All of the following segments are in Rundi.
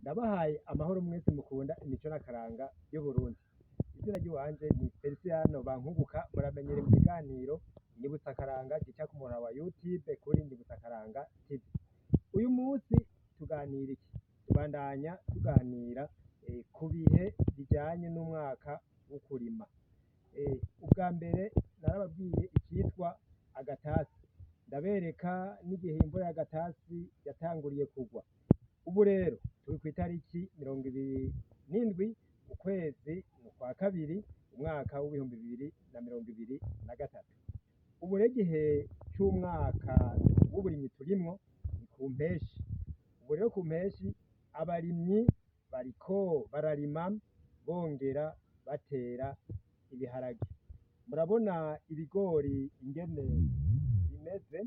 Ndabahaye amahoro mwese mukunda imico n'akaranga y'Uburundi. Izina ry'iwanje ni Feliciano Bankunguka, muramenyere mu kiganiro Nyibutsa Akaranga gica ku muhora wa YouTube kuri Nyibutsa Akaranga TV. Uyu munsi tuganira iki? Tubandanya tuganira ku bihe bijanye n'umwaka wo kurima. Ubwa mbere narababwiye icitwa agatasi, ndabereka n'igihe imvura y'agatasi yatanguriye kugwa. Ubu rero turi kw'itariki 27 ukwezi kwa kabiri umwaka w'2023. Ubu rero igihe c'umwaka w'uburimyi turimwo ni ku mpeshi. Ubu rero ku mpeshi abarimyi bariko bararima bongera batera ibiharage. Murabona ibigori ingene bimeze,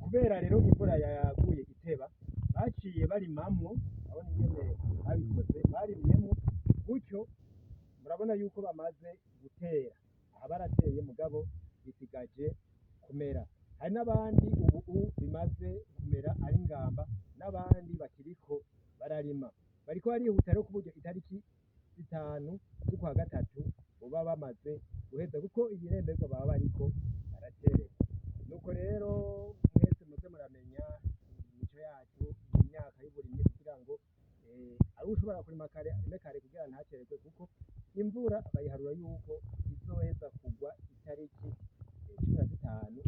kubera rero imvura yaguye iteba, baciye barimamwo, urabona ingene babikoze, barimyemwo gutyo murabona yuko bamaze gutera. Aha barateye mugabo bisigaje kumera. Hari n'abandi ubu bimaze kumera ari ingamba, n'abandi bakiriko bararima. Bariko barihuta rero kuburyo itariki 5 z'ukwa gatatu boba bamaze guheza kuko ibiremberwa baba bariko baraterera. Nuko rero mwese muze muramenya imico yacu, imyaka y'uburimyi kugira ngo ari uwushobora kurima kare arime kare kugira ntacererwe kuko imvura bayiharura yuko izoheza kugwa itariki 15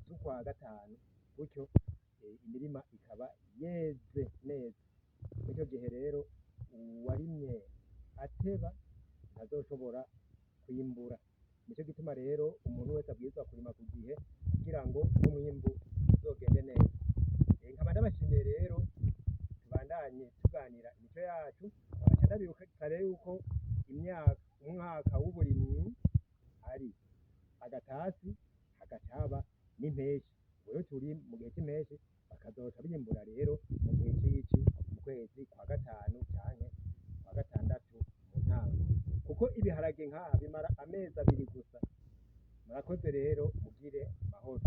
z'ukwa gatanu, gutyo imirima ikaba yeze neza. Mwico gihe rero uwarimye ateba ntazoshobora kwimbura. Nico gituma rero umuntu wese abwirizwa kurima ku gihe kugira ngo n'umwimbu uzogende neza. Nkaba ndabashimiye rero tubandanye tuganira imico yacu, nkaca ndabibutsa rero yuko umwaka w'uburimyi ari agatasi hagaca haba n'impeshi. Ubu rero turi mu gihe c'impeshi, bakazoca bimbura rero mu gihe c'ici mu kwezi kwa gatanu canke kwa gatandatu mu ntango. Kuko ibiharage nkaha bimara amezi abiri gusa. Murakoze rero mugire amahoro.